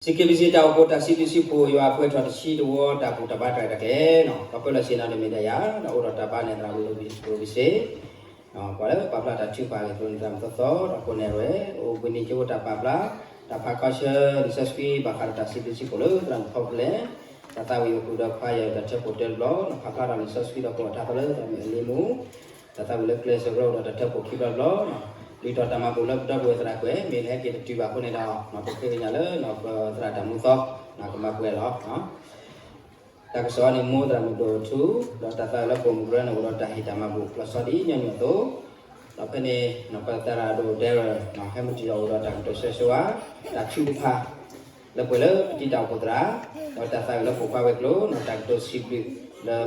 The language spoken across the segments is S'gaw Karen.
စံးက့ဘံစံး တၢ်အိၣ်ဖှိၣ်တၢ်စံးဘျုးစံးဖှိၣ် ယွၤအပှဲၤထီၣ်တဆံတဝီ တၢ်ဘူၣ်တၢ်ဘါတၢ်ရဲၣ်တၢ်ကျဲၤနီၤ ဒီးပၢလီၢ်ဆ့ၣ်နီၤ တမ့ၢ်ဒၣ်ယၤ ဒီးအိၣ်ဒီးတၢ်ဘါန့ၣ် သရၣ်မုၣ်ဒိၣ်ဘံစ့ ပှၤလၢပာ်ဖျါတၢ်ထုကဖၣ်အကျိၤန့ၣ် သရၣ်မုၣ်သီသီ ဒီးကိးန့ၢ်ဝဲ အိၣ်ဘှံးနံၤကၠိတၢ်ပာ်ဖျါ တၢ်ဖးခီဆၢ လံာ်စီဆှံဘၣ်ဃးဒီးတၢ်စံးဘျုးစံးဖှိၣ်လၢသရၣ်မုၣ်ဖီပူၤလဲၣ် တၢ်သးဝံၣ်အပူၤဒီးခွါယၤ တၢ်ထၢဖှိၣ်တၢတဘျီ ဖးဖျါထီၣ်လံာ်စီဆှံဒီးကိးထါသီလၢသရၣ်မုၣ်အလံၤမူ တၢ်သးဝံၣ်လၢကျဲးစၢးကရၢဒီးတၢ်ထၢဖှိၣ်ခံဘျီတဘျီ ဒုးထီၣ်တၢ်မၤဘူၣ်လၢပဒီပုၢ်ဝဲၢ်သရၣ်ကွဲၤ မ့ၢ်လၢဟဲက့ၤတတုၤဘၣ်အဃိန့ၣ်ဒီး ပဃ့ကညးလၢ ပသရၣ်တၢ်မူသီ ကမၤပှဲၤလီၤ တၢ်ကစီၣ်န့ၣ် မိၢ်သရၣ်မုၣ်ဒိၣ်ထူ ဒီးတၢ်သးဝံၣ်လၢပိာ်မုၣ်ကရၢန့ၣ် အိၣ်ဒီးတၢ်ဟ့ၣ်တၢ်မၤဘူၣ်လီၤဆီဒ်ညီနုၢ်အသိး ဒီးဖဲန့ၣ် ပသရၣ်ဒိၣ်ဒဲရၢၣ် ဟဲမုၢ်တံၢ်ဒီးအိၣ်ဒီးတၢ်ကတိၤဆၢဂ့ၤဆၢဝါ တၢ်ထုကဖၣ် လၢပှဲၤလၢပတံၤတၢ်အိၣ်ဖှိၣ်သရၣ် ဒီးတၢ်သးဝံၣ်လၢပိာ်ခွါဝဲၤကျိၤ ဒီးတၢ်ကတိၤစံးဘျုးလၢပ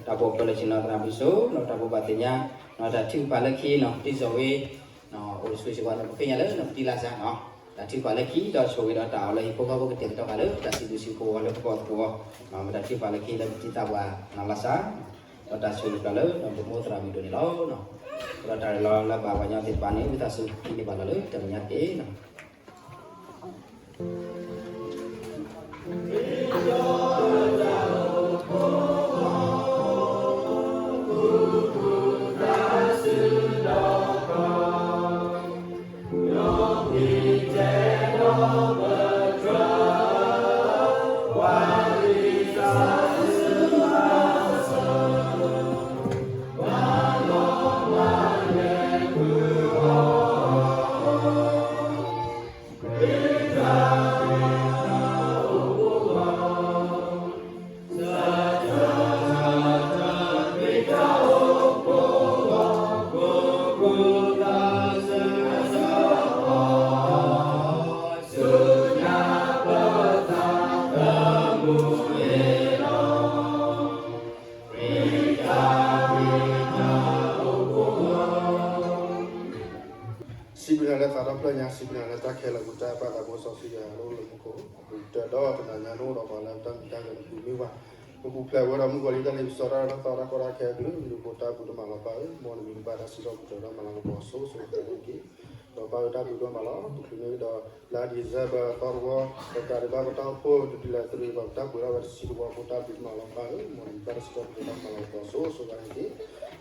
တၢ်ပိာ်ပၢလီၢ်ဆ့ၣ်နီၤသရၣ်မုၣ်စိ ဒီးတၢ်ဘိးဘၣ်သ့ၣ်ညါ ဒီးတၢ်ထုကဖၣ်လၢခံနီၤ တံၢ်စီၣ်ဝ့ အိၣ်တဆူၣ်စ့ၢ်ကီးန့ၣ် ပဃ့ကညးလၢပတံၤလၢ်စၢ်နီၤ တၢ်ထုကဖၣ်လၢခံ ဒီးဆိၣ်ဂ့ၤဒီးတၢ်အီၣ်လၢဟံၣ်ဖိဃီဖိကတဲာ်ကတီၤဃာ်လၢ တၢ်စံးဘျုးစံးဖှိၣ်အီၤလၢပကီၢ်သကိး မ့ၢ်တၢ်ထုကဖၣ်လၢခံလၢပတံၤသးပှၢ်နီၤလၢ်စၢ် ဒီးတၢ်ဆိၣ်ဂ့ၤပျၢ်လၢပမိၢ်သရၣ်မုၣ်ဒိၣ်န့ၣ်လီၤ. ဒီးတၢ်ရဲၣ်လီၤလၢဘၣ်ပှၤကညီသ့ၣ်တဖၣ်န့ၣ် ဝံသးစူၤဟံးန့ၢ်ဘၣ်လီၤလၢတၢ်မဲာ်ညါတက့ၢ်. စံးဘျုးနၤလၢသးဒီဖျၢၣ်ညါ, စံးဘျုးနၤလၢတၢ်ခဲလၢာ် ပတၢ်အဲၣ်ပၢ်သးဘိစီဆှံယွၤလၢအိၣ်လၢမူခိၣ်, ပကတၢၢ်ဒီးတနၤညါ နအိၣ်ဒီးပှၤလၢတၢ်မံၤတၢ်ဂဲၤ နပူၤမ့ၢ်ဝဲ, ပပူၤဖျဲးဝဲဒီးမုၣ်ကီၤလံၤတၢ်လ့ပစီတၢ်ရၢတၢ်သီတၢ်ကီတၢ်ခဲအကလုာ်ကလုာ် ပတၢ်ဘျုးဒိၣ်မးလီၤပၢ်ဧၢ, မ်နမံၤကဘၣ်တၢ်စံးထီၣ်ပတြၢၤဒီးမၤလၤကပီၤစိၤစိၤဃဲၤဃဲၤတက့ၢ်. ဒီးပၢ်ဧၢ တၢ်ဘျုးဒိၣ်မးလီၤ, တချုးန့ၣ်ဒီး လါ December သီတဝီ, ဒီးကးဒံးဘၣ်ပတၢ်အိၣ်ဖှိၣ်တဒုလၢ်တရံးဘၣ် ပတၢ်ပှဲၤထီၣ်ဝဲတဆံတဝီအဃိ တၢ်ဘျုးဒိၣ်မးလီၤပၢ်ဧၢ, မ်နမံၤကဘၣ်တၢ်စံးထီၣ်ပတြၢၤဒီးမၤလၤကပီၤစိၤစိၤဃဲ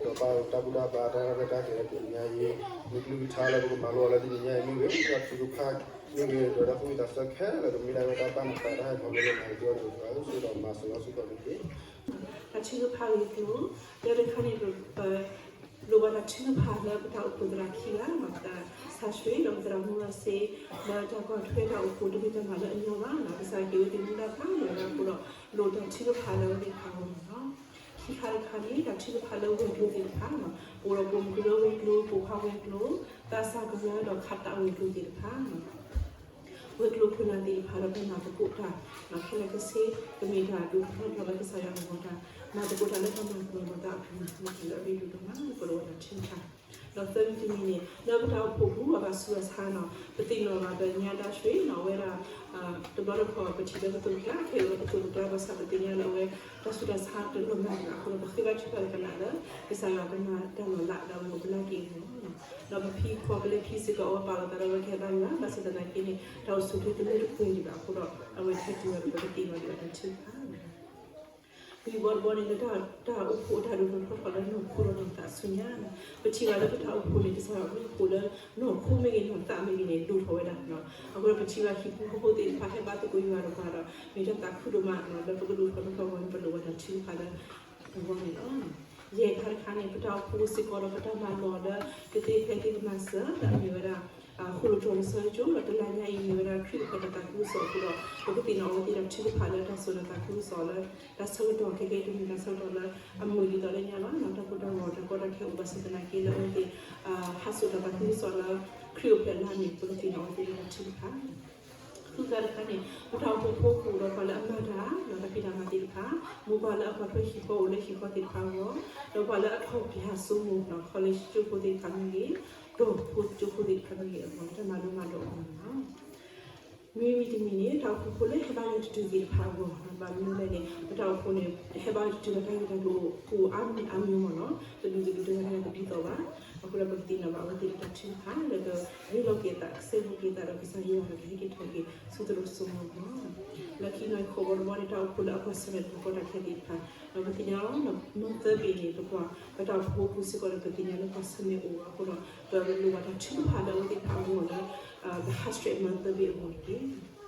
ၤဃဲၤတက့ၢ်. ဒီးပၢ်ဧၢတၢ်ဘူၣ်တၢ်ဘါတၢ်ရဲၣ်တၢ်ကျဲၤလၢတနံၤညါအံၤ, မ့ၢ်ကလုၢ်ကထါလၢပကမၤလိအီၤလၢတနံၤညါအံၤမ့ၢ်ဂ့ၤ, တၢ်ထုကဖၣ်မ့ၢ်ဂ့ၤ, ဒီးတၢ်သူၣ်ဝံၣ်သးဆၢခဲလၢာ် ကမ့ၢ်ဒၣ်ဝဲတၢ်ဘၣ်မူဘၣ်ဒါ ဟဲခီဖျိလၢနၤအံၤ ဒီးပၢ်ဧၢ ဆိၣ်ဂ့ၤဒီးမၤစၢၤလီၤစ့ၢ်ကီးန့ၣ်တက့ၢ်. တၢ်ထုကဖၣ်ဂ့ၤကျိၤ, လၢတခါန့ၣ် ပ လိၣ်ဘၣ်တၢ်ထုကဖၣ်လၢပတၢ်အိၣ်ဖှိၣ်သရၣ်ခံဂၤ, သရၣ်ဆှ့ဒီးသရၣ်မူရၤစ့, လၢတၢ်ကွၢ်ထွဲတၢ်အိၣ်ဖှိၣ်တမ့ၢ်တၢ်မၤလၢအညီဘၣ်, ကစၢ်ယွၤက့ၤဝဲသ့ၣ်မူဒါဖးလဲၢ်လၢအဃိဒီး လိၣ်တၢ်ထုကဖၣ်လၢအဝဲသ့ၣ်တဖၣ်အဂီၢ်န့ၣ်လီၤ. ခံခါတခါန့ၣ် တၢ်ထုကဖၣ်လၢဝဲၤကျိၤသ့ၣ်တဖၣ်, ပအိၣ်ဒီးပိာ်မုၣ်ကရၢဝဲၤကျိၤ, ပိာ်ခွါဝဲၤကျိၤ, သးစၢ်ကရၢဒီးခးတၢ်ဝဲၤကျိၤသ့ၣ်တဖၣ် ဝဲၤကျိၤခိၣ်နၢ်သ့ၣ်တဖၣ်ဒီး ပမၤသကိးတၢ်ခဲလၢာ်ခဲဆ့, ကမ့ၢ်တၢ်ဒိၣ်ထီၣ်ထီထီၣ်လၢကစၢ်ယွၤအဂီၢ်တၢ်, မၤသကိးတၢ်လၢတၢ်မၤကမၣ်သးအပူၤန့ၣ် မ့ၢ်တၢ်လၢအရ့ဒိၣ်ဒိၣ်မး ပလိၣ်ဘၣ်တၢ်ထုကဖၣ်. ဒီးသၢမံၤတမံၤန့ၣ် လၢပတၢ်အိၣ်ဖှိၣ်ပူၤ အဘၣ်ဆူးဘၣ်ဆါနီၤ, ပသ့ၣ်နီၣ်ဘၣ်ဒီးညါဒၣ်ဆှ့နီၤ အဝဲဒၣ် တဘျီတခီၣ် ပထံၣ်လၢပသိးကျါ ခဲအံၤပသိးကျါ ဘၣ်ဆၣ်ပသ့ၣ်ညါလၢအဝဲ တၢ်ဆူးတၢ်ဆါတလီၤမၢ်ဘၣ်အဃိဒီး ပဃ့ဘါထုကဖၣ်ကနၣ်လၢ ကစၢ်ယွၤကမၤတၢ်လီၤလးဒီးအဝဲကပလၢက့ၤအဂီၢ် ဒီးပဖံဖီကလဲၤဖံစ့ၢ်ကီး အဝဲပာ်လီၤသးဒီးအဝဲကဟဲဘါယွၤ ဘၣ်ဆၣ်သနာ်က့န့ၣ် တၢ်အိၣ်ဆူၣ်အိၣ်ချ့တလၢတပှဲၤဒံးဘၣ်အဃိဒီး အဝဲဟဲတုၤဝဲဒီးပသ့ၣ်နီၣ်ဒံးဘၣ်တၢ်ထုကဖၣ် ဝံၤဘီတဘီန့ၣ် လၢတၢ်အိၣ်ဖှိၣ်အတၢ်ဒိၣ်ထီၣ်ထီထီၣ်လၢနီၢ်ခိဒီးနီၢ်သးအဆူညါ, ပထံၣ်ဘၣ်လၢပတၢ်အိၣ်ဖှိၣ်န့ၣ် ကစၢ်ယွၤအဘျုးအဖှိၣ်လၢနီၢ်ခိမ့ၢ်ဂ့ၤ နီၢ်သးမ့ၢ်ဂ့ၤန့ၣ် ဒိၣ်ထီၣ်ဝဲဒၣ်, အဃိဒီးပထံၣ်ဘၣ်ဟံၣ်ဖိဃီဖိသ့ၣ်တဖၣ်ဟဲဘါသကိးယွၤဒီးပှၤဒီး မ့ၢ်တၢ်သးခုဒိၣ်မး လၢပကဒိၣ်ထီၣ်ထီထီၣ်အဂီၢ်န့ၣ် ပလိၣ်ဘၣ်တၢ်ထုကဖၣ်လၢ အဂီၢ်န့ၣ်လီၤ. ယဲၢ်ခါတခါန့ၣ် ပတၢ်အိၣ်ဖှိၣ်စ့ၢ်ကီးဒီးပတၢ်မၤလီၢ်လၢ ကသ့ဖဲသ့ကမၤစၢၤ လၢအမ့ၢ်ဝဲဒၣ် ဃိၣ်လိာ်တြီၤလၢဆၢကၠိ ဒီးတလါညါအံၤမ့ၢ်ဝဲဒၣ်ခရံာ်အိၣ်ဖျဲၣ်တၢ်သးခုကစီၣ်အဃိဒီး ပကသ့ၣ်နီၣ်အဝဲသ့ၣ်တၢ်ထုကဖၣ်လၢတၢ်စိာ်တၢ်သးခုကစီၣ်လၢ တၢ်ဆၢကတီၢ်ခဲကဲ တမ့ၢ်တၢ်ဆၢကတီၢ်လၢအမုာ်ဒ်သိးလၢညါဘၣ်, တၢ်ကိၢ်တၢ်ဂီၤတၢ်ကီတၢ်ခဲအိၣ်ဘၣ်ဆၣ်သနာ်က့လၢအဝဲသ့ၣ် ဟးစိာ်တၢ်သးခုကစီၣ်လၢ ခရံာ်အိၣ်ဖျဲၣ်လါန့ၣ် ပကသ့ၣ်နီၣ်အဝဲသ့ၣ်လၢတၢ်ထုကဖၣ် ဃုသၢတခါန့ၣ် ပတၢ်အိၣ်ဖှိၣ်ဖိကအိၣ်ဒီးပှၤလၢအမၤတၢ် ဒီးတၢ်ဖံးတၢ်မၤသ့ၣ်တဖၣ်, မိၢ်ပၢ်လၢအကွၢ်ထွဲဟံၣ်ဃီအိၣ်လၢဟံၣ်ဃီသ့ၣ်တဖၣ်အဂီၢ်, ဒီးပှၤလၢအထီၣ်ပၠးစိမိၤ ခီလ့ၡိကၠိဖိသ့ၣ်တဖၣ်မ့ၢ်ဂ့ၤ, ဒီးဖိကၠိဖိသ့ၣ်တဖၣ်မ့ၢ်ဂ့ၤအဂီၢ် တၢ်မၤလိမၤဒိးအဂီၢ်န့ၣ်လီၤ. မ့မ့ၢ်တမံၤန့ၣ် တၢ်အိၣ်ဖှိၣ်ဖိလၢဟဲဘါလၢတတုၤသ့ၣ်တဖၣ်အဂီၢ်, ဘၣ်မနုၤလဲၣ်န့ၣ် ပတၢ်အိၣ်ဖှိၣ်န့ၣ် ဟဲဘါလၢတတုၤဘၣ်တၢ်ဂ့ၢ်တၢ်ကျိၤအိၣ်အါမံၤအါမံၤမ့ၢ်နီၤ, တဒူၣ်တဒူၣ်တဂၤတဂၤတဒ်သိးဘၣ်. အဃိဒီးပကသ့ၣ်နီၣ်ဘၣ်အဝဲသ့ၣ်တၢ်ထုကဖၣ်လၢကရ့လိာ်က့ၤအသး ကစဲဘူးက့ၤအသးဒီးကစၢ်ယွၤဒီးကဟဲက့ၤထီၣ်က့ၤဆူသရိာ်စိမိၤလီၤ. လၢခံနီၤ ခိၣ်ဘီတဘီန့ၣ် တၢ်အိၣ်ဖှိၣ်လၢအကွၢ်ဆၢၣ်မဲာ်တၢ်ကီတၢ်ခဲသ့ၣ်တဖၣ် ဒီးပသ့ၣ်ညါလီၤ မၢသၢဘ့ၣ်န့ၣ် ပကွၢ် ပတၢ်အိၣ်ဖှိၣ်ပူၤစ့ၢ်ကီးဒီး ပသ့ၣ်ညါလၢကွၢ်ဆၢၣ်မဲာ်အိၣ်အဃိဒီး ပလိၣ်ဘၣ်တၢ်ထုကဖၣ်လၢအဝဲသ့ၣ်တဖၣ်အဂီၢ်လၢ ပဟးဆှဲးမၢသၢဘ့ၣ်အဂီၢ်တက့ၢ်.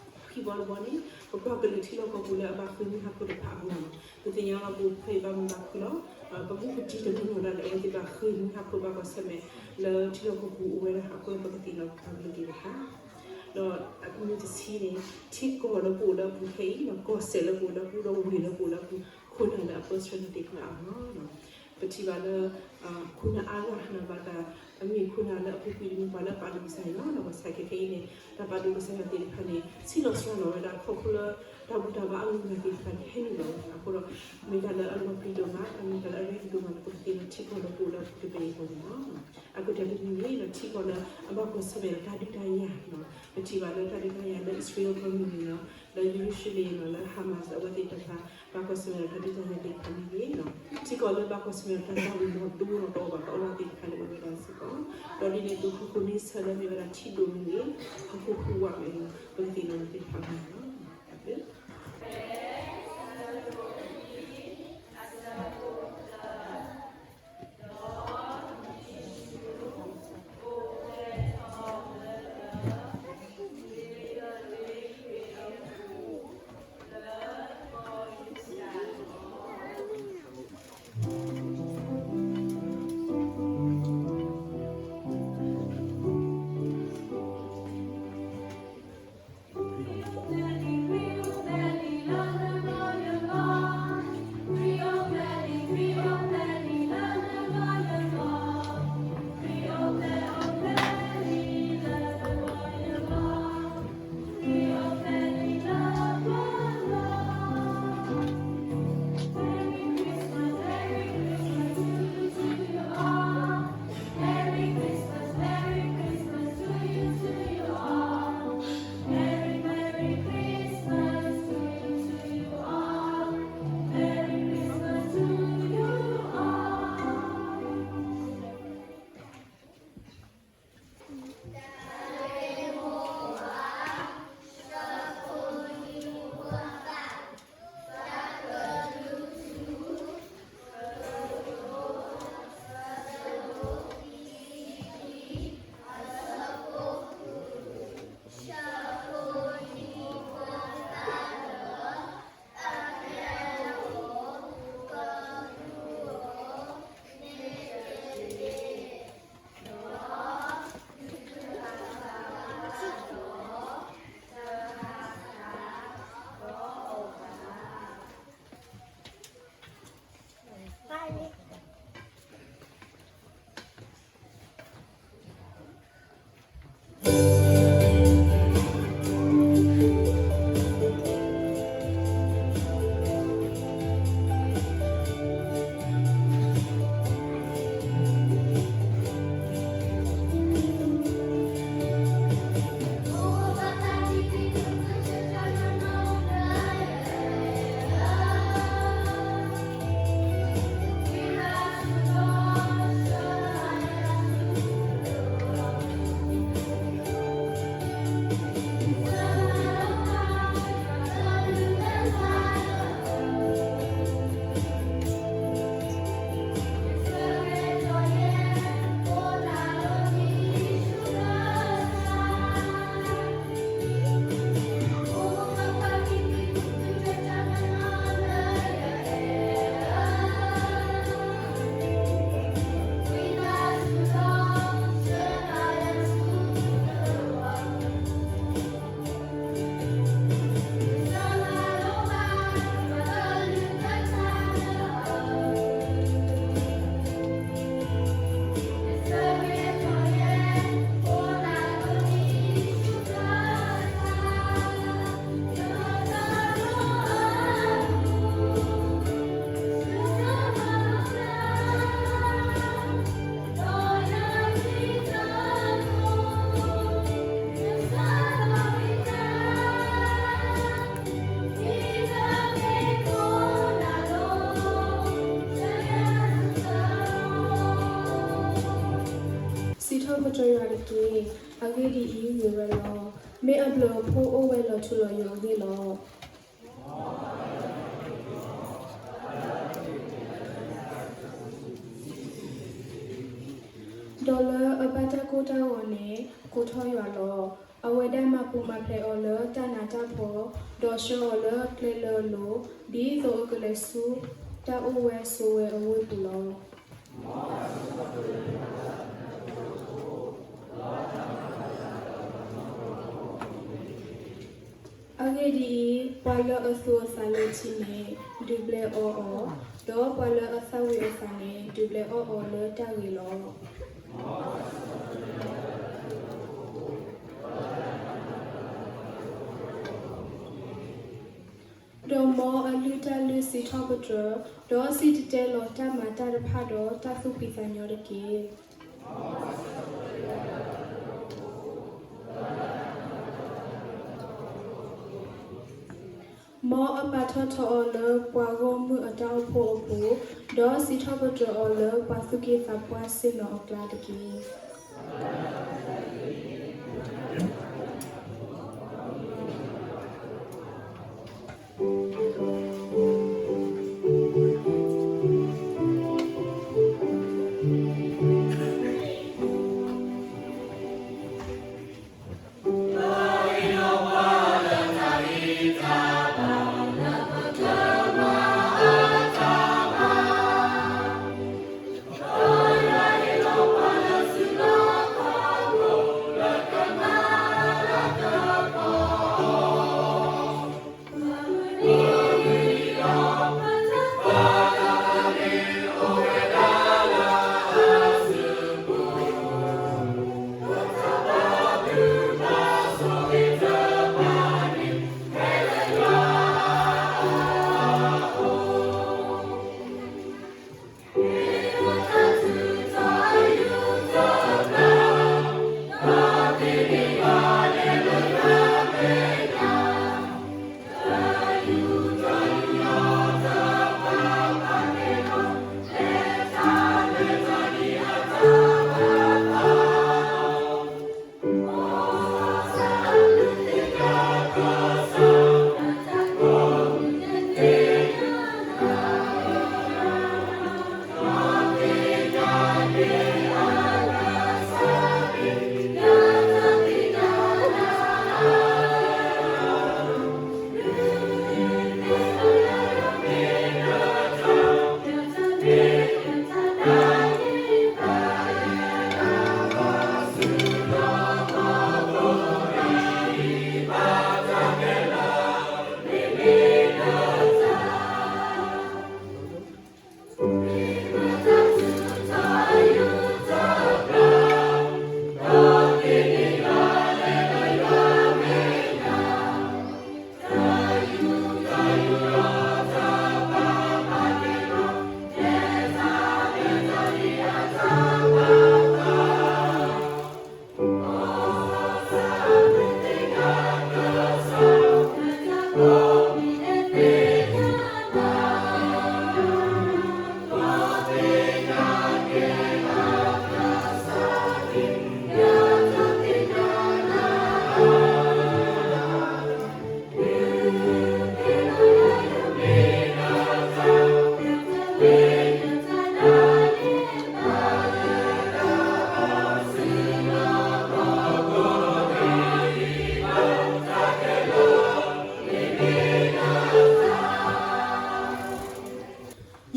ခံဘီတဘီန့ၣ် ပကွၢ်ကလုၢ်ထံလီၢ်ကီၢ်ပူၤလၢအဘၣ်ဃ့ၢ်မှံဟးဖျိးတဖၣ်အဂီၢ်လီၤ. ပသ့ၣ်ညါလီၤပအိၣ်ဖဲအံၤဘၣ်မုာ်ဘၣ်ခုၣ်လီၤ. ပမူပတံၢ်တနီၤနီၤဒၣ်လဲာ် အဝဲသ့ၣ်ဘၣ်ဃ့ၢ်မှံဟးဖျိးဘၣ်ကွၢ်ဆၢၣ်မဲာ် လၢထံလီၢ်ကီၢ်ပူၤအိၣ်ဝဲဒၣ်အဃိ ပကသ့ၣ်နီၣ်ပကွၢ်ကလုၢ်သ့ၣ်တဖၣ် ဒီးအမ့ၢ်တဆံန့ၣ် ထံကီၢ်လၢပအိၣ်လၢအပူၤခဲအံၤ ကီၢ်စဲၣ်လၢပအိၣ်လၢအပူၤ ဒီးဝ့ၢ်လၢပအိၣ်လၢအပူၤ ခိၣ်နၢ်လၢအပၢဆှၢန့ၢ်သ့ၣ်တဖၣ်အဂီၢ်လီၤ. ပထံၣ်ဘၣ်လၢ ခိၣ်နၢ်အါဂၤန့ၣ် ဘၣ်တၢ် အမ့ၢ်ခိၣ်နၢ်လၢအပူၤကွံာ်တမံၤ ပှၤလၢပာ်ဒိၣ်ကစၢ်ယွၤလီၤ. ဘၣ်ဆၣ်ခဲခဲအံၤန့ၣ် တၢ်ပာ်ဒိၣ်ကစၢ်ယွၤသ့ၣ်တဖၣ်န့ၣ် ဆံးလီၤစှၤလီၤဝဲဒၣ် ခီဖျိလၢ တၢ်ဘူၣ်တၢ်ဘါအဂုၤအဂၤသ့ၣ်တဖၣ်န့ၣ် ဟဲနုာ်လီၤဝဲဒၣ်အဃိဒီး မ့ၢ်တၢ်လၢအလီၤပျံၤဒိၣ်မး မ့ၢ်တၢ်လၢအရ့ဒိၣ်ဒိၣ်မးလၢပကသ့ၣ်နီၣ် ထံကီၢ်လၢပအိၣ်လၢအပူၤတဘ့ၣ်အဂီၢ်န့ၣ်လီၤ. အကတၢၢ်တမံၤန့ၣ် ထံကီၢ်လၢအဘၣ်ကွၢ်ဆၢၣ်မဲာ်ဒီးတၢ်ဒုးတၢ်ယၤ ပထံၣ်ဘၣ်လၢတၢ်ဒုးတၢ်ယၤလၢအံၣ်စရ့လးကီၢ်မ့ၢ်ဂ့ၤလီၤ, လၢယရူၤၡလ့ၣ်လီၤ, လၢ Hamas အဝဲသ့ၣ်တဖၣ် ဘၣ်ကွၢ်ဆၢၣ်မဲာ်ဒီးတၢ်ဒုးတၢ်ယၤသ့ၣ်တဖၣ်မ့ၢ်ဂ့ၤ, ထံကီၢ်လၢဘၣ်ကွၢ်ဆၢၣ်မဲာ်ဒီးတၢ်သၣ်ဝံၤလီၤဒိလီၤတီၤဘၣ်တအိၣ်လၢသ့ၣ်တဖၣ်န့ၣ် အိၣ်ဝဲဒၣ်စ့ၢ်ကီး, ဒီးဒ်န့ၣ်အသိး ဟီၣ်ခိၣ်န့ဆၢၣ်လၢမ့ၢ်ဝဲဒၣ်ထံဒိၣ်မ့ၢ်ဂ့ၤ, ဟီၣ်ခိၣ်ဟူးဝးမ့ၢ်ဂ့ၤ, ပကသ့ၣ်နီၣ်သ့ၣ်တဖၣ်မ့ၢ်ဂ့ၤလီၤ. ကစၢ်ယွၤတက့ၢ်. အဂ့ၢ်ဒ်အံၤ, ဂ့ၤဝဲလီၤ. မ့ၢ်အဘျုးအဖှိၣ်အိၣ်ဝဲလီၤထူလီၤယိာ်အဂ့ၢ်လီၤ. ဒီးလၢအဘၣ်တၢ်ကိၢ်တၢ်ဂီၤန့ၣ် ကိးထီၣ်ယွၤလီၤ. အဝဲဒၣ်မၤပူၤမၤဖျဲးအီၤလၢတၢ်နးတၢ်ဖှီၣ်, ဒီးဆှၢအီၤလၢကျဲလၢအလိၤ, ဒ်သိးအကလဲၤဆူတၢ်အိၣ်ဝဲဆိးဝဲအဝ့ၢ်ပူၤလီၤ. အဂ့ၢ်ဒ်အံၤ, ပှၤလၢအသူၣ်အသးလၢထံန့ၣ် ဒုးဘျဲအီအီၤ, ဒီးပှၤလၢအသၣ်ဝံၤအသးန့ၣ် ဒုးဘျဲအီအီၤလၢတၢ်ဂ့ၤလီၤ. ဒီးမ်အလုၢ်တၢ်လုၢ်စံးထီၣ်ပတြၢၤ, ဒီးစံၣ်တဲၤတဲလီၤတၢ်မၤတၢ်တဖၣ်ဒီးတၢ်သူၣ်ဖှံသးညီတက့ၢ်. မ်အပာ်ထီၣ်ထီအီၤလၢပှၤဂီၢ်မုၢ်အတၢ်အိၣ်ဖှိၣ်အပူၤ, ဒီးစံးထီၣ်ပတြၢၤအီၤလၢပှၤသူၣ်က့သးပှၢ်ဆ့ၣ်နီၤအကျါတက့ၢ်.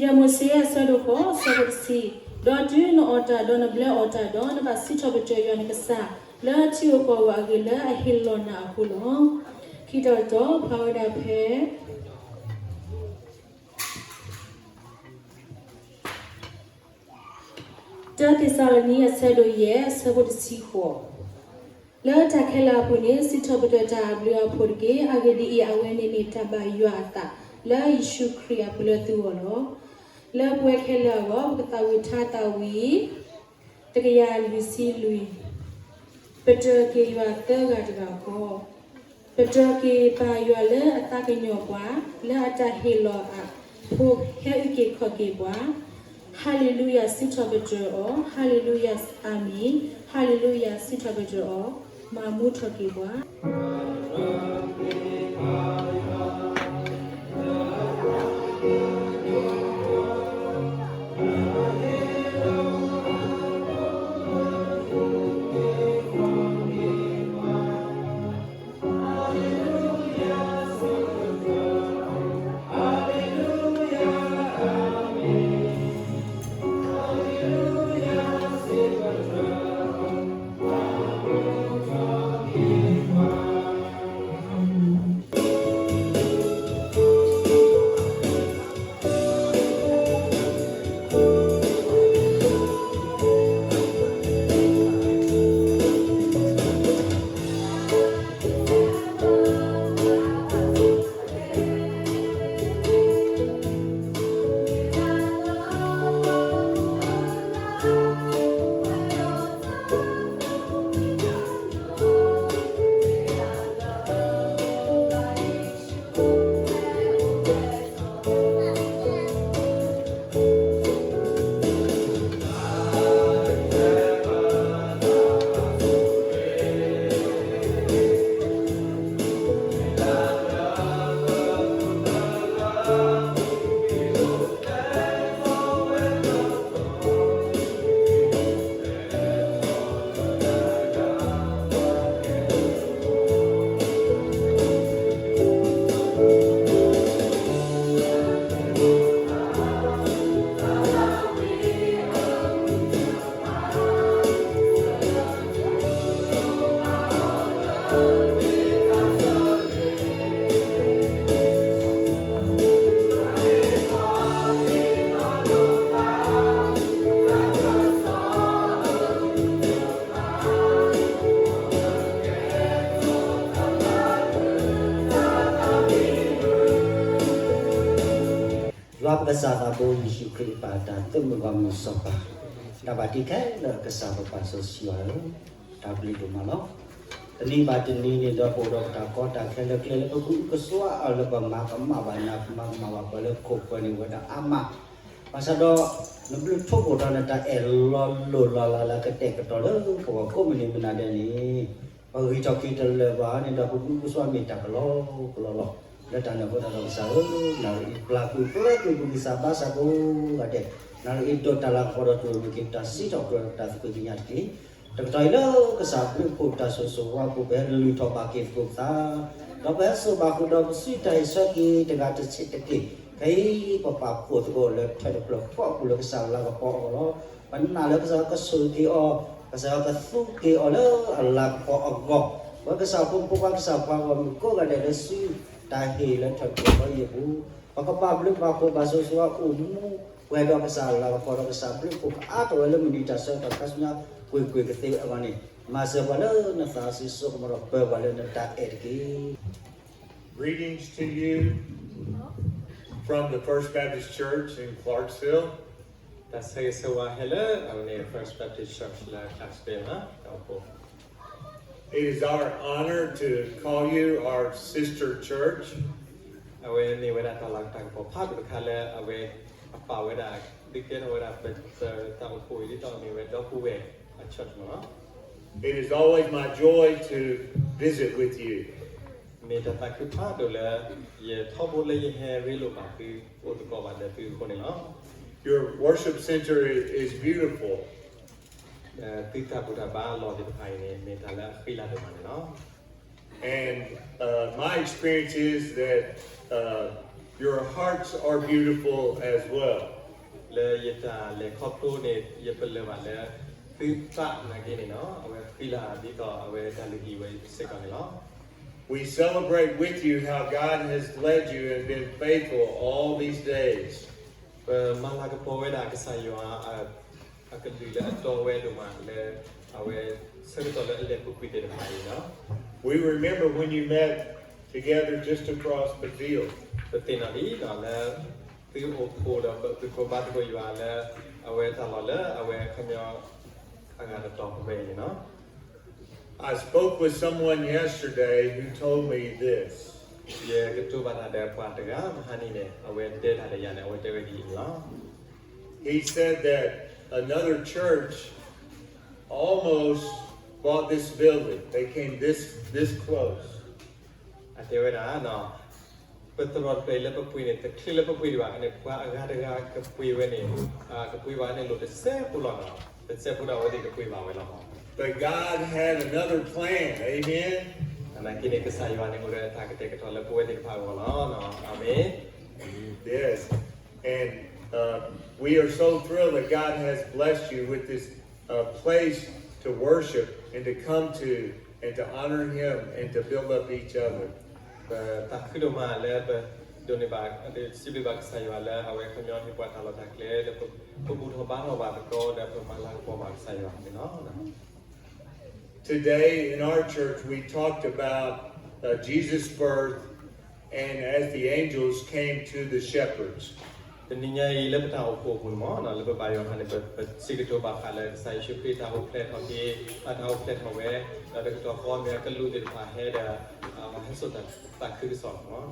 ယၤမိၤၡ့ အဆၢဒိၣ်ဃိး အဆၢဖိတဆံ, ဒီးတုၤနအီၣ်တၢ်ဒီးနဘျၢအီၣ်တၢ်ဒီး နဘၣ်စံးထီၣ်ပတြၢၤယွၤနကစၢ် လၢထံဧိၤကီၢ်ဧိၤအဂ့ၢ် လၢအဟ့ၣ်လီၤနၤအဃိလီၤ. ခံတီၤတတီၤ ဖးဝဲဒၣ်ဖဲ တၢသ့းစၤလနံ အဆၢဒိၣ်ယဲၢ် အဆၢဖိတဆံဃိး, လၢတၢ်ခဲလၢာ်အပူၤန့ၣ် စံးထီၣ်ပတြၢၤတၢ်အဘျုးအဖှိၣ်တက့ၢ်. အဂ့ၢ်ဒ်အံၤ, အဝဲန့ၣ်မ့ၢ်တၢ်ဘၣ်ယွၤအသး လၢယ့ၣ်ၡူးခရံာ်အပူၤလၢသုဂီၢ်လီၤ. လၢပဝဲခဲလၢာ်အဂီၢ် ပကသးဝံၣ်ထါသးဝံၣ် တကယၤလွံၢ်ဆံလွံၢ်, ပတြၢၤက့ၤယွၤသၢဂၤတဂၤဃီ, ပတြၢၤက့ၤပၢ်ယွၤလၢအသးကညီၤပှၤ, လၢအတၢ်ဟ့ၣ်လီၤအဖိဟဲအုၣ်က့ၤခီၣ်က့ၤပှၤ, ဟါလ့လူယၤ စံးထီၣ်ပတြၢၤအီၤ, ဟါလ့လူယၤ, အၤမ့ၣ်, ဟါလ့လူယၤ စံးထီၣ်ပတြၢၤအီၤ, မၤမူထီၣ်က့ၤပှၤ. ယွၤပကစၢ်သးဘိ ယ့ၣ်ၡူးခရံာ်အပၢ် တၢ်သုးမုၢ်ဂီၢ်မုၢ်စီၤပၤ, တၢ်ဘၣ်တ့ခဲလၢာ်ကစၢ်ပပၢ်စီဆှံယွၤဧၢ, တၢ်ဘျုးဒိၣ်မးလီၤ. တနံၤဘၣ်တနံၤန့ၣ်ဒီး ပအိၣ်ဒီးပတၢ်ကီတၢ်ခဲလၢာ်ကျဲလၢပကဟုကဆှါအီၤလၢပမၤကမၣ်ဘၣ်နၤ ပမၤကမၣ်ဘၣ်ပှၤလၢခိၣ်ပှဲၤန့ၣ်ဝဲဒၣ်အါမး, ဘၣ်ဆၣ်ဒီး နဘျုးထီၣ်ပှဲၤထီၣ်နတၢ်အဲၣ်လီၤလိၢ်လီၤလးလၢကတဲာ်ကတီၤလၢပဂီၢ်ကိးမုၢ်နံၤမုၢ်နၤဒဲးန့ၣ် ပဂံၢ်ထီၣ်က့ၤတလၢာ်ဘၣ်န့ၣ်ဒီး ပကဟုကဆှါမ့ၢ်တၢ်ကလီကလီလီၤ. လၢတၢ်န့ၣ်အဃိသတးဒီးကစၢ်ဧၢ, နၣ်ရံၣ်အံၤပျၢ်ကွံာ်ပျၢ်ကွံာ်ပဂံၢ်စၢ်ဘါစၢ်ကိးဂၤဒဲး, နၣ်ရံၣ်အံၤဒိးတၢ်လၤကပီၤဒီးတြူာ်မ့ၢ်က့ၤတၢ်စံးထီၣ်ပတြၢၤတၢ်သးခုကညးတက့ၢ်. တကတီၢ်အံၤလၢကစၢ်ဘျုးဖှိၣ်တၢ်ဆိၣ်ဂ့ၤဆိၣ်ဝါအပူၤ ပဟဲလုၢ်ထီၣ်ဘၣ်က့ၤသကိးပသး, ဒီးပဟဲစိာ်ဘၣ်ဃုာ်ဒီးပစုတၢ်ဟ့ၣ်ဆၢက့ၤတဂၤတဆံးတက့ၢ်. ခဲအံၤပပာ်ဖှိၣ်သကိးလၢထၢၣ်တဖျၢၣ်ဃီအပူၤလၢကစၢ်အလၤကပီၤအဂီၢ်လီၤ. ပနာ်လၢကစၢ်ကဆိၣ်ဂ့ၤအီၤ, ကစၢ်ယွၤကသူက့ၤအီၤလၢအလၤကပီၤအဂီၢ်, ပကစၢ်ဖိမုၣ်ဖိခွါကစၢ်ပှၤဂီၢ်မုၢ်ကိးဂၤဒဲးလၢစုတၢ်ဟ့ၣ်လၢထၢၣ်တဖျၢၣ်ဃီအံၤအပူၤ, ပကပာ်ဘျုးပာ်ဖှိၣ်ဘၣ်ဆိၣ်ဂ့ၤဆိၣ်ဝါအိၣ်မူပှဲၤဒီးကစၢ်အလၤကပီၤဒီးကစၢ်ဘျုးဖှိၣ်ကအါထီၣ်ဝဲလၢမုၢ်နံၤတၢ်ဆၢကတီၢ်ခါဆူညါကွ့ၢ်ကွ့ၢ်ကသ့အဂီၢ်န့ၣ်, မၤစၢၤပှၤလၢနသးစီဆှံစိကမီၤဒီးပၢၤပှၤလၢနတၢ်အဲၣ်တက့ၢ်. Greetings to you from the First Baptist Church in Clarksville. တၢ်ဆၢဂ့ၤဆၢဝါဟဲလၢအဝဲန့ၣ် First Baptist Church လၢ Clarksville လီၤ. It is our honor to call you our sister church. အဝဲမ့ၢ်ဝဲဒၣ်တၢ်လၤတၢ်ကပီၤဖးဒိၣ်တခါလၢအဝဲအပာ်ဝဲဒၣ် ဒုးကဲထီၣ်ဝဲဒၣ်ပတၢ်အိၣ်ဖှိၣ်အံၤဒ်သိးမ့ၢ်ဝဲဒီပုၢ်ဝဲၢ်အ church မ့ၢ်လီၤ. It is always my joy to visit with you. မ့ၢ်တၢ်သးခုဖးဒိၣ်လၢ ယထီဘိလၢယဟဲရ့လိာ်ဘၣ်သု အိၣ်သကိးဘၣ်ဒီးသုအဃိန့ၣ်လီၤ. Your worship center is beautiful. သုတၢ်ဘူၣ်တၢ်ဘါအလီၢ်သ့ၣ်တဖၣ်အံၤန့ၣ် မ့ၢ်တၢ်လၢအဃံလၤဒိၣ်မးန့ၣ်လီၤ. And uh, my experience is that uh, your hearts are beautiful as well. လၢယတၢ်လဲၤခီဖျိန့ၣ် ယပလၢၢ်ဘၣ်လၢ သုသးနာ်က့န့ၣ်လီၤ အဝဲဃံလၤဒ်သိးအဝဲတၢ်လုၢ်ဟံၣ်ဝဲစ့ၢ်ကီးန့ၣ်လီၤ. We celebrate with you how God has led you and been faithful all these days. ပမၤလၤကပီၤဝဲဒၣ်ကစၢ်ယွၤ အကလုၢ်လၢအတီဝဲဒိၣ်မးလၢ အဝဲဆၢကတီၢ်လၢအလဲၤပူၤကွံာ်သ့ၣ်တဖၣ်အံၤလီၤ. We remember when you met together just across the field. ပသ့ၣ်နီၣ်ဒ်လီၤလၢ သုအိၣ်ဖှိၣ်ဒီးသုးခိၣ်ဘါသကိးယွၤလၢ အဝဲတၢ်လီၢ်လၢအဝဲခီပညီ အဂၤတတီၤပဝဲအံၤန့ၣ်လီၤ. I spoke with someone yesterday who told me this. ယကတိၤဘၣ်တၢ်ဒီးပှၤတဂၤမဟါနံၤန့ၣ် အဝဲတဲတၢ်ဒီးယၤန့ၣ် အဝဲတဲဝဲဒ်အံၤန့ၣ်လီၤ. He said that another church almost bought this building. They came this, this close. အတဲဝဲဒၣ်, ပသရိာ်တဖျၢၣ်အံၤလၢပပှ့ၤန့ၣ် တချုးလၢပပှ့ၤဒံးဘၣ်န့ၣ် ပှၤအဂၤတဂၤကပှ့ၤဝဲန့ၣ်, ကပှ့ၤဘၣ်န့ၣ်လိၣ်တစဲးဖိလီၤနီၤ, တစဲးဖိဒီးအဝဲသ့ၣ်ကပှ့ၤဘၣ်ဝဲလီၤ. But God had another plan. Amen. သနာ်က့န့ၣ် ကစၢ်ယွၤန့ၣ်အိၣ်ဒီးတၢ်ကတဲာ်ကတီၤလၢပဝဲသ့ၣ်တဖၣ်အဂီၢ်လီၤ. အၤမ့ၣ်. Yes. And uh, we are so thrilled that God has blessed you with this uh, place to worship and to come to and to honor Him and to build up each other. ပသးခုဒိၣ်မးလၢပဒိးန့ၢ်ဘၣ်, စံးဘျုးဘၣ်ကစၢ်ယွၤလၢအဝဲခီပညီဟ့ၣ်ပှၤတၢ်လီၢ်တၢ်ကျဲ လၢပဘူၣ်ထီၣ်ဘါထီၣ်ဘၣ်သကိးဒီးပမၤလၤကပီၤဘၣ်ကစၢ်ယွၤန့ၣ်လီၤ. Today in our church, we talked about uh, Jesus' birth and as the angels came to the shepherds. တနံၤညါအံၤလၢပတၢ်အိၣ်ဖှိၣ်အပူၤန့ၣ် လၢပဘါယွၤအခါန့ၣ် ပစံးကတိၤဘၣ်ဃးလၢကစၢ်ယ့ၣ်ၡူးခရံာ်တၢ်အိၣ်ဖျဲၣ်ထီၣ်က့ၤ, အတၢ်အိၣ်ဖျဲၣ်ထီၣ်ဝဲ, ဒီးတကတီၢ်ဃီမ့ၢ်ကလူးသ့ၣ်တဖၣ်ဟဲဒီး ဟဲစိာ်တၢ်သးခုကစီၣ်န့ၣ်လီၤ.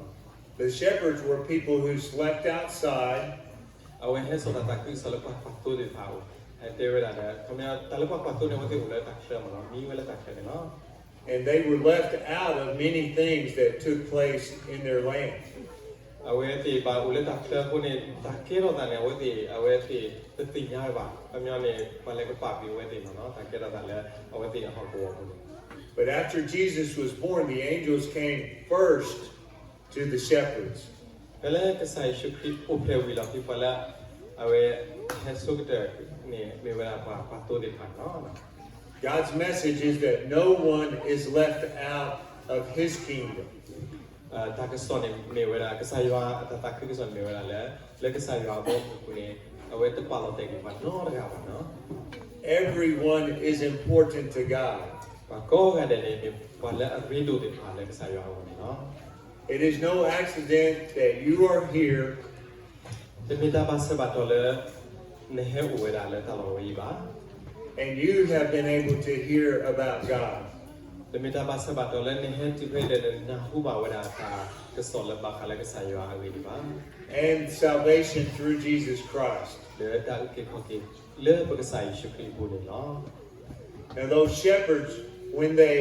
The shepherds were people who slept outside. အဝဲဟဲစိာ်တၢ်သးခုကစီၣ်လၢပှၤကွၢ်သိသ့ၣ်တဖၣ်အအိၣ်, ဟဲတဲဝဲဒၣ်ဒီး ခီပညီ တၢ်လၢပှၤကွၢ်သိန့ၣ် အဝဲသ့ၣ်အိၣ်လၢတၢ်ချၢမ့ၢ်နီၤ, မံဝဲလၢတၢ်ချၢန့ၣ်လီၤ. And they were left out of many things that took place in their land. အဝဲသ့ၣ်ဘၣ်အိၣ်လၢတၢ်ချၢအဃိန့ၣ် တၢ်ကဲထီၣ်သးန့ၣ် အဝဲသ့ၣ်, အဝဲသ့ၣ်တသ့ၣ်ညါဝဲဘၣ်. ခီပညီန့ၣ် ပှၤလဲၤကပာ်ကွံာ်အဝဲသ့ၣ်မ့ၢ်နီၤ, တၢ်ကဲထီၣ်သးလၢအဝဲသ့ၣ်အဟီၣ်ကဝီၤအပူၤန့ၣ်. But after Jesus was born, the angels came first to the shepherds. ဖဲလၢကစၢ်ယ့ၣ်ၡူးခရံာ်အိၣ်ဖျဲၣ်ဝံၤလီၤ ပှၤလၢအဝဲဟဲဆိကတၢၢ်န့ၣ် မ့ၢ်ဝဲဒၣ်ပှၤကွၢ်သိသ့ၣ်တဖၣ်န့ၣ်လီၤ. God's message is that no one is left out of His kingdom. တၢ်ကစီၣ်န့ၣ်မ့ၢ်ဝဲဒၣ် ကစၢ်ယွၤအတၢ်သးခုကစီၣ်န့ၣ်မ့ၢ်ဝဲဒၣ်လၢ လၢကစၢ်ယွၤအဘီအမုၢ်အပူၤန့ၣ် အဝဲတပာ်လီၤတဲာ်က့ၤပှၤနီတဂၤဘၣ်န့ၣ်လီၤ. Everyone is important to God. ပှၤကိးဂၤဒဲးန့ၣ် မ့ၢ်ပှၤလၢအရ့ဒိၣ်သ့ၣ်တဖၣ်လၢကစၢ်ယွၤအဂီၢ်န့ၣ်လီၤ. It is no accident that you are here. တမ့ၢ်တၢ်ဘၣ်ဆၢဘၣ်တီၤလၢ နဟဲအိၣ်ဝဲဒၣ်လၢတၢ်လီၢ်ဝဲအံၤဘၣ်. And you have been able to hear about God. တမ့ၢ်တၢ်ဘၣ်ဆၢဘၣ်တီၤလၢနဟဲတုၤဖဲအံၤဒီးနနၢ်ဟူဘၣ်ဝဲဒၣ်တၢ်ကစီၣ်လၢဘၣ်ဃးလၢကစၢ်ယွၤအဂ့ၢ်န့ၣ်ဘၣ်. And salvation through Jesus Christ. ဒီးတၢ်အုၣ်က့ၤခီၣ်က့ၤလၢပကစၢ်ယ့ၣ်ၡူးခရံာ်အပူၤန့ၣ်လီၤ. Now those shepherds, when they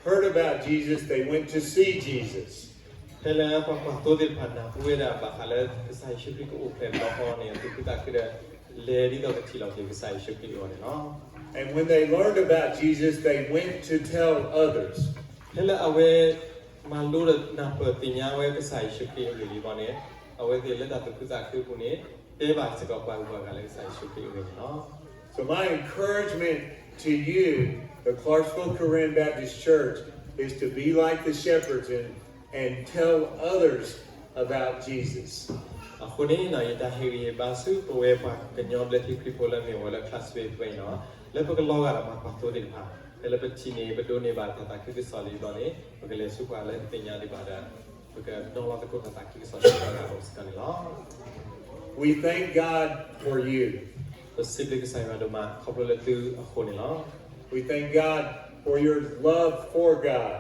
heard about Jesus, they went to see Jesus. ဖဲလၢပှၤကွၢ်သိသ့ၣ်တဖၣ်နၢ်ဟူဝဲဒၣ်ဘၣ်ဃးလၢကစၢ်ယ့ၣ်ၡူးခရံာ်ကအိၣ်ဖျဲၣ်တဘျီဃီန့ၣ် သူၣ်ခုသးခုဒီး လဲၤဒ်သိးကထံၣ်လီၤက့ၤကစၢ်ယ့ၣ်ၡူးခရံာ်အဂီၢ်န့ၣ်လီၤ. And when they learned about Jesus, they went to tell others. ဖဲလၢအဝဲမၤလိဒီးနၢ်ပၢၢ်သ့ၣ်ညါဝဲကစၢ်ယ့ၣ်ၡူးခရံာ်အဂ့ၢ်န့ၣ်ဘၣ်န့ၣ် အဝဲသ့ၣ်လၢတၢ်သူၣ်ခုသးခုအပူၤန့ၣ် တဲဘၣ်စ့ၢ်ကီးပှၤဂုၤပှၤဂၤလၢကစၢ်ယ့ၣ်ၡူးခရံာ်အဂ့ၢ်န့ၣ်လီၤ. So my encouragement to you, the Clarksville Korean Baptist Church, is to be like the shepherds and, and tell others about Jesus. အဃိန့ၣ် ယတၢ်ဟ့ၣ်ဂံၢ်ဟ့ၣ်ဘါဆူပဝဲပှၤကညီဘျၢထံခရံာ်ဖိလၢမ့ၢ်ဝဲလၢ Clarksville ဖဲအံၤန့ၣ် လၢပကလီၤဂာ်ဒီးပှၤကွၢ်သိသ့ၣ်တဖၣ် ဖဲလၢပထံၣ်န့ၢ် ပဒိးန့ၢ်ဘၣ်တၢ်သးခုကစီၣ်လံဘျီန့ၣ် ပကလဲၤဆူပှၤလၢပသ့ၣ်ညါဒံးဘၣ်ဒီး ပကနီၤလီၤသကိးတၢ်သးခုကစီၣ်လၢပှၤဂၤအအိၣ်စ့ၢ်ကီးန့ၣ်လီၤ. We thank God for you. ပစံးဘျုးကစၢ်ယွၤဒိၣ်မးခီဖျိလၢသုအဃိန့ၣ်လီၤ. We thank God for your love for God.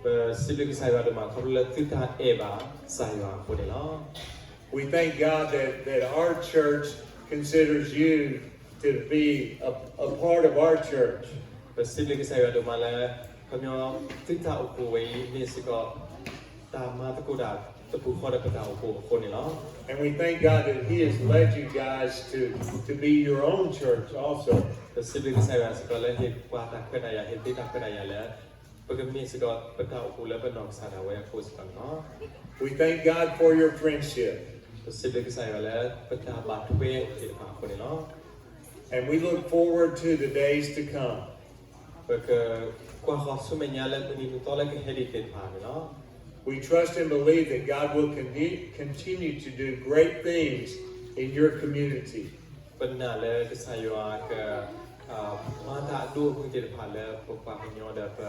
ပစံးဘျုးကစၢ်ယွၤဒိၣ်မးခီဖျိလၢသု တၢ်အဲၣ်ဘၣ်ကစၢ်ယွၤအဃိန့ၣ်လီၤ. We thank God that, that our church considers you to be a, a part of our church. ပစံးဘျုးကစၢ်ယွၤဒိၣ်မးလၢ ခီပညီ သုတၢ်အိၣ်ဖှိၣ်ဝဲအံၤ မ့ၢ်စ့ၢ်ကီး တၢ်မၤသကိးတၢ်တပူၤဃီဒီးပတၢ်အိၣ်ဖှိၣ်အဃိန့ၣ်လီၤ. And we thank God that He has led you guys to, to be your own church also. ပစံးဘျုးကစၢ်ယွၤစ့ၢ်ကီးလၢဟ့ၣ်ပှၤတၢ်ခွဲးတၢ်ယာ် ဟ့ၣ်သုတၢ်ခွဲးတၢ်ယာ်လၢ ပကမ့ၢ်စ့ၢ်ကီးပတၢ်အိၣ်ဖှိၣ်လၢပနီၢ်ကစၢ်ဒၣ်ဝဲအဃိစ့ၢ်ကီးန့ၣ်လီၤ. We thank God for your friendship. ပစံးဘျုးကစၢ်ယွၤလၢပတၢ်ဘၣ်ထွဲသ့ၣ်တဖၣ်အဃိန့ၣ်လီၤ. And we look forward to the days to come. ပကကွၢ်ဃီၤဆူမဲာ်ညါလၢမုၢ်နံၤမုၢ်သီလၢကဟဲဒံးသ့ၣ်တဖၣ်န့ၣ်လီၤ. We trust and believe that God will con-, continue to do great things in your community. ပနာ်လၢကစၢ်ယွၤက မၤတၢ်အဒိအမုၢ်သ့ၣ်တဖၣ်လၢပပှၤကညီဒီးပ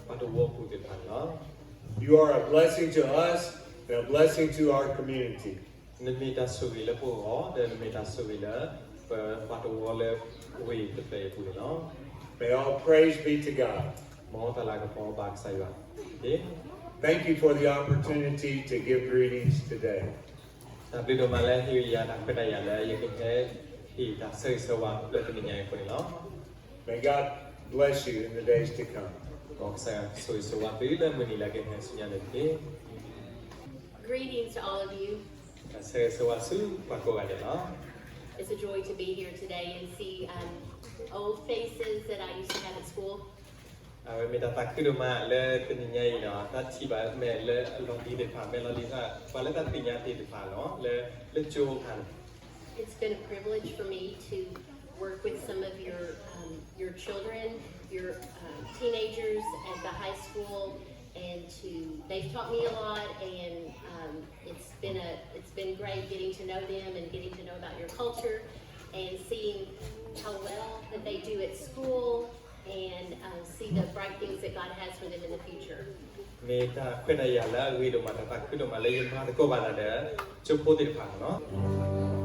ပှၤတဝၢပူၤသ့ၣ်တဖၣ်န့ၣ်လီၤ. You are a blessing to us and a blessing to our community. နမ့ၢ်တၢ်ဆိၣ်ဂ့ၤလၢပဂီၢ် ဒီးနမ့ၢ်တၢ်ဆိၣ်ဂ့ၤလၢပပှၤတဝၢလၢဝ့ၢ်တဖျၢၣ်အံၤအပူၤန့ၣ်လီၤ. May all praise be to God. မ်တၢ်လၤကပီၤဘၣ်ကစၢ်ယွၤတက့ၢ်. Thank you for the opportunity to give greetings today. တၢ်ဘျုးဒိၣ်မးလၢဟ့ၣ်ယၤတၢ်ခွဲးတၢ်ယာ်လၢယကဟဲ တၢ်ဆၢဂ့ၤဆၢဝါလၢတနံၤညါအံၤအဃိန့ၣ်လီၤ. May God bless you in the days to come. မ်ကစၢ်ယွၤဆိၣ်ဂ့ၤဆိၣ်ဝါသုလၢမုၢ်နံၤလၢအကဟဲဆူညါန့ၣ်တက့ၢ်. Greetings to all of you. တၢ်ဆၢဂ့ၤဆၢဝါဆူပှၤကိးဂၤဒဲးလီၤ. It's a joy to be here today and see um, old faces that I used to have at school. အဝဲမ့ၢ်တၢ်သးခုဒိၣ်မးလၢတနံၤညါအံၤဒီး တၢ်ထံၣ်ဘၣ်မဲာ်လၢအလီၤလံၤသ့ၣ်တဖၣ် မဲာ်လီၤလံၤသ့ၣ်တဖၣ် ပှၤလၢတၢ်သ့ၣ်ညါသ့ၣ်တဖၣ်လီၤ လၢ လၢကၠိအခါန့ၣ် It's been a privilege for me to work with some of your um, your children, your um, teenagers at the high school, and to they've taught me a lot, and um, it's been a it's been great getting to know them and getting to know about your culture, and seeing how well that they do at school, and um, see the bright things that God has for them in the future. မ့ၢ်တၢ်ခွဲးတၢ်ယာ်လၢအဂ့ၤဒိၣ်မး တၢ်သးခုဒိၣ်မးလၢယမၤသကိးဘၣ်တၢ်ဒီး ကၠိဖိသ့ၣ်တဖၣ်န့ၣ်လီၤ.